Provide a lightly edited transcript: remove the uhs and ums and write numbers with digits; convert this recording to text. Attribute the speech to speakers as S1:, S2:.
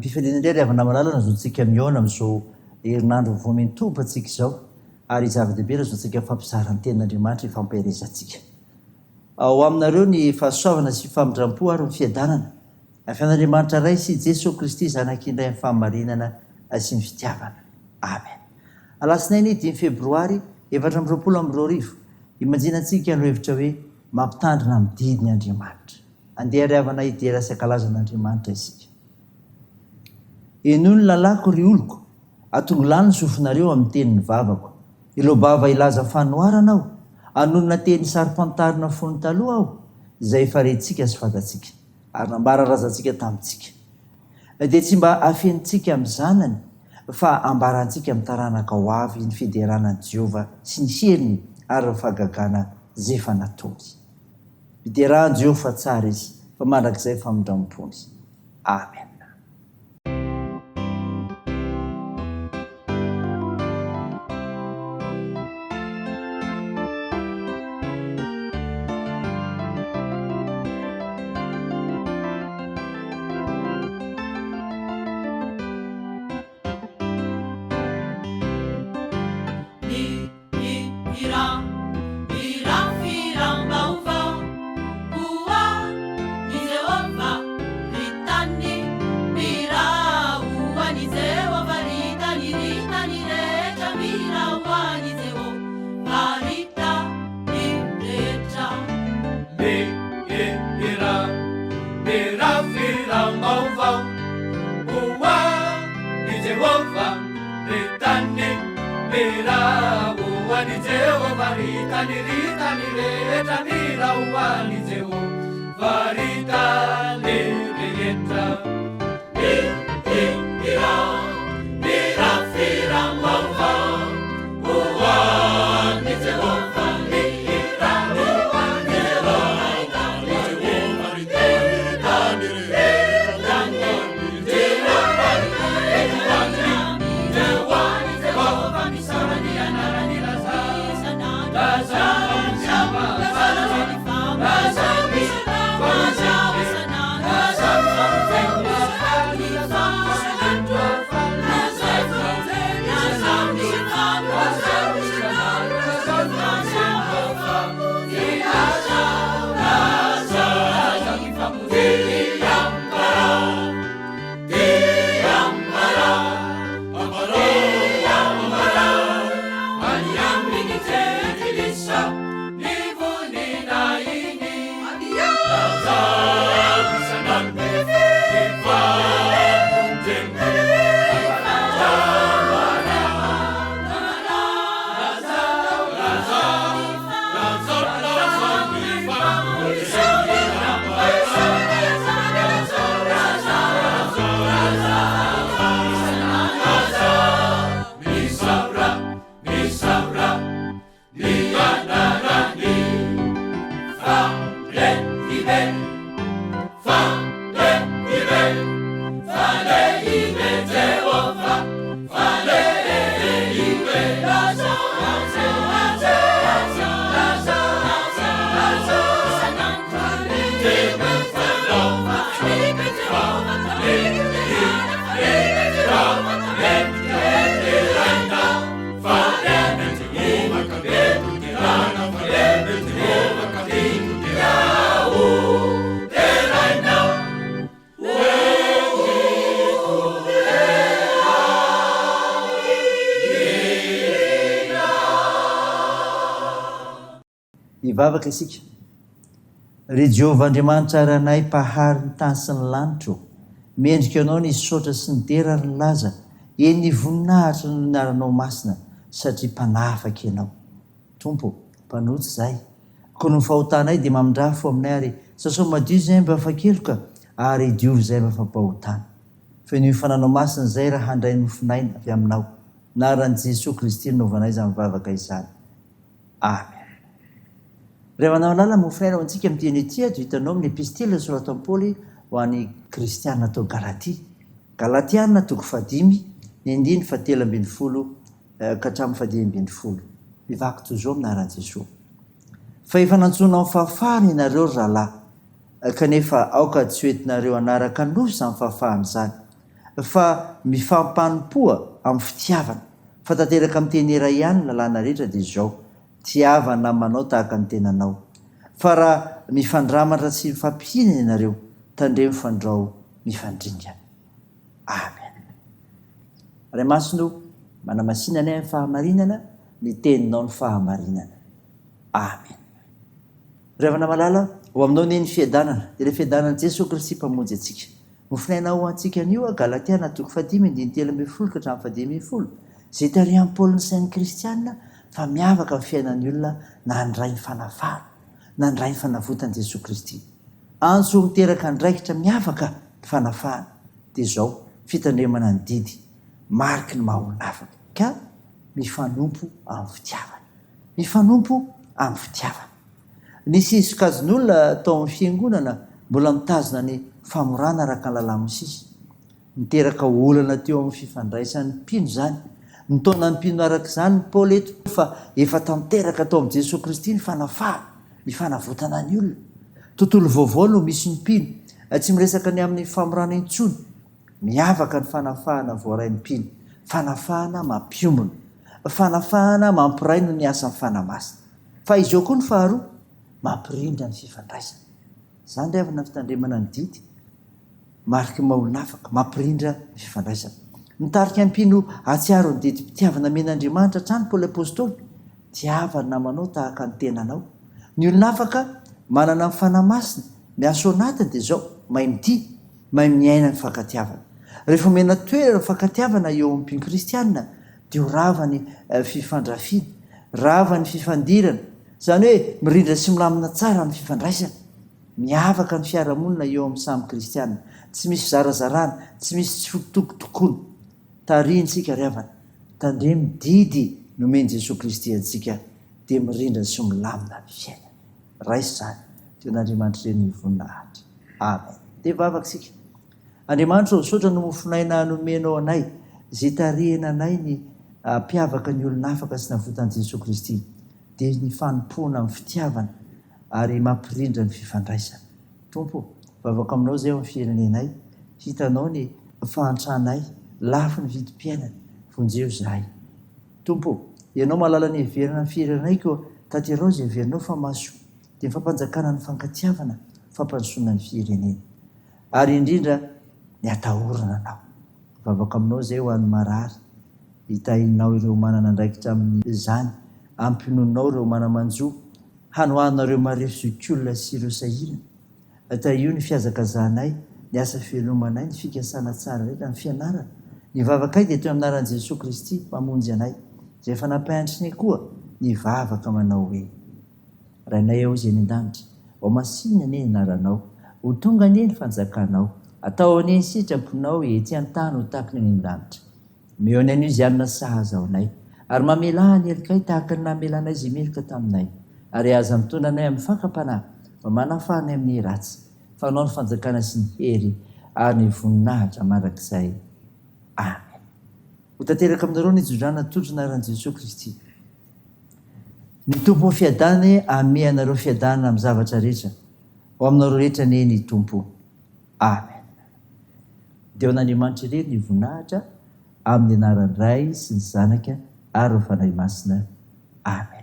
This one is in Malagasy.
S1: Velom-pifaliana indray ry havana malala no azontsika mihaona amin'izao herinandro vaovao miantomboka antsika izao ary zava-dehibe raha azontsika mifampizara ny tenin'Andriamanitra hifampiherezantsika. Ao aminareo ny fahasoavana sy famindram-po ary ny fiadanana avy an'Andriamanitra Ray sy Jesoa Kristy Zanak'indray amin'ny fahamarinana sy ny fitiavana. Amen. Alatsinainy dimy febroary 2024, imanjinantsika no hevitra hoe mampitandrina amin'ny didiny Andriamanitra. Andeha ry havana hidera sy hankalaza an'Andriamanitra isika. Henoy ny lalàko ry oloko, atongilano ny sofinareo amin'ny tenin'ny vavako. Hiloa-bava hilaza fanoharana aho, hanonona teny saro-pantarina fony taloha aho, izay efa rentsika sy fantatsika, ary nambara razantsika tamintsika. Dia tsy mba afenintsika amin'ny zanany, fa ambarantsika amin'ny taranaka ho avy ny fiderana an'i Jehovah sy ny heriny ary ny fahagagana izay efa nataony. Miderà an'i Jehovah fa tsara izy, fa mandrakizay ny famindram-pony. Amena. Hivavaka isika. Ry Jehovah Andriamanitra Ranay Mpahary ny tany sy ny lanitra ô, mendrika Anao ny hisaotra sy ny dera ary ny laza, eny ny voninahitra noho ny anaranao masina, satria Mpanafaka Ianao. Tompo ô, mpanota izahay, koa noho ny fahotanay dia mamindrà fo aminay ary sasao madio izay mba afa-keloka ary diovy izay mba afa-pahotana. Fenoy fananao masina izay raha handray ny mofon'aina avy Aminao. Anaran'i Jesoa Kristy no naovanay izany vavaka izany. Amen. Ry havana malala, mon frère, ho antsika amin'ity anio ity dia hitanao amin'ny epistily nosoratan'i Paoly ho an'ny kristiana tao Galatia. Galatiana toko fahadimy, ny andininy fahatelo ambin'ny folo ka hatramin'ny fahadimy ambin'ny folo. Mivaky toy izao amin'ny anaran'i Jesoa. Fa efa nantsoina amin'ny fahafahana ianareo ry rahalahy, kanefa aoka tsy ho entinareo hanaraka nofo izany fahafahana izany. Fa mifampanompoa amin'ny fitiavana. Fa tanteraka amin'ny teny iray ihany ny lalàna rehetra dia izao, Tiava ny namanao tahaka ny tenanao. Fa raha mifandramatra sy mifampihinana ianareo, tandremo fandrao mifandringana. Amen. Ray Masina o, manamasina anay amin'ny fahamarinana, ny teninao ny fahamarinana. Amen. Ry havana malala, ho aminao anie ny fiadanana, dia ilay fiadanan'i Jesoa Kristy Mpamonjy antsika. Mofonaina ho antsika anio Galatiana toko fahadimy andininy 13 ka hatramin'ny fahadimy izay tarihan'i Paoly ny sain'ny kristiana fa miavaka ny fiainan'ny olona nandray ny fanafahana, nandray ny fanavotan'i Jesoa Kristy. Antso miteraka andraikitra miavaka ny fanafahana, dia izao, fitandremana ny didy, mariky ny maha olona afaka, ka mifanompo amin'ny fitiavana. Mifanompo amin'ny fitiavana. Nisy sokajin'olona tao amin'ny fiangonana mbola mitazona ny famorana araka ny lalàn'i Mosesy. Niteraka olana teo amin'ny fifandraisan'ny mpino izany. Nitaona ny mpino araka izany Paoly eto fa efa tanteraka tao amin'i Jesoa Kristy ny fanafahana, ny fanavotana ny olona. Tontolo vaovao no misy ny mpino. Tsy miresaka ny amin'ny famorana intsony. Miavaka ny fanafahana voarain'ny mpino. Fanafahana mampiombona. Fanafahana mampiray noho ny asan'ny Fanahy Masina. Fa izao koa ny faharoa, mampirindra ny fifandraisana. Izany ry havana ny fitandremana ny didy, mariky ny maha olona afaka, mampirindra ny fifandraisana. Mitarika ny mpino hahatsiaro ny didim-pitiavana omen'Andriamanitra hatrany Paoly Apostoly, Tiava ny namanao tahaka ny tenanao. Ny olona afaka, manana ny Fanahy Masina, miasa ao anatiny dia izao, mahay mitia, mahay miaina ny fankatiavana. Rehefa omena toerana ny fankatiavana eo amin'ny mpino kristiana dia ho rava ny fifandrafiana, rava ny fifandirana, izany hoe mirindra sy milamina tsara ny fifandraisana. Miavaka ny fiarahamonina eo amin'ny samy kristiana. Tsy misy fizarazarana, tsy misy tsy fitokotokoana. Tarihintsika ry havana, tandremo didy nomen'i Jesoa Kristy antsika dia mirindra sy milamina ny fiainana. Raiso izany, dia an'Andriamanitra ireny ny voninahitra. Amen. Dia vavaka isika. Andriamanitra ô, misaotra ny mofon'aina nomenao anay, izay tarihina anay ny hampiavaka ny olon'afaka sy navotan'i Jesoa Kristy, dia ny fanompoana amin'ny fitiavana ary mampirindra ny fifandraisana. Tompo ô, vavaka aminao izay ao amin'ny firenenay, hitanao ny fahantranay, lafo ny vidim-piainana, vonjeo izahay. Tompo ô, Ianao mahalala ny heverina ny firenenay koa tanterao izay heverinao fa mahasoa, dia ny fampanjakana ny fankatiavana, fampandrosoana ny firenena. Ary indrindra ny atahorana Anao. Mivavaka aminao izay ho an'ny marary, hitahinao ireo manana andraikitra amin'izany, ampiononao ireo mana-manjo, hanohanana ireo marefo zokiolona sy ireo sahirana. Tahio ny fihazakazahanay, ny asa fivelomanay, ny fikasana tsara rehetra, ny fianarana. Ny vavakay dia toy amin'ny anaran'i Jesoa Kristy Mpamonjy anay, izay efa nampianatrinay koa ny vavaka manao hoe. Rainay ao izay any an-danitra, ho masinina anie ny anaranao, ho tonga anie ny fanjakanao, atao anie ny sitraponao ety an-tany ho tahaka ny any an-danitra. Omeo anay anio izay hanina sahaza ho anay, ary mamelà ny helokay tahaka ny namelanay izay meloka taminay, ary aza mitondra anay amin'ny fakam-panahy, fa manafaha anay amin'ny ratsy, fa Anao ny fanjakana sy ny hery ary ny voninahitra mandrakizay. Amen. Ho tanteraka aminareo ny Jidrana totro anaran'i Jesoa Kristy. Ny Tompo fiadanana anie ame anareo fiadanana amin'ny zavatra rehetra. Ho aminareo rehetra anie ny Tompo. Amen. Dia ho an'Andriamanitra irery ny voninahitra amin'ny anaran'ny Ray sy ny Zanaka ary ny Fanahy Masina. Amen.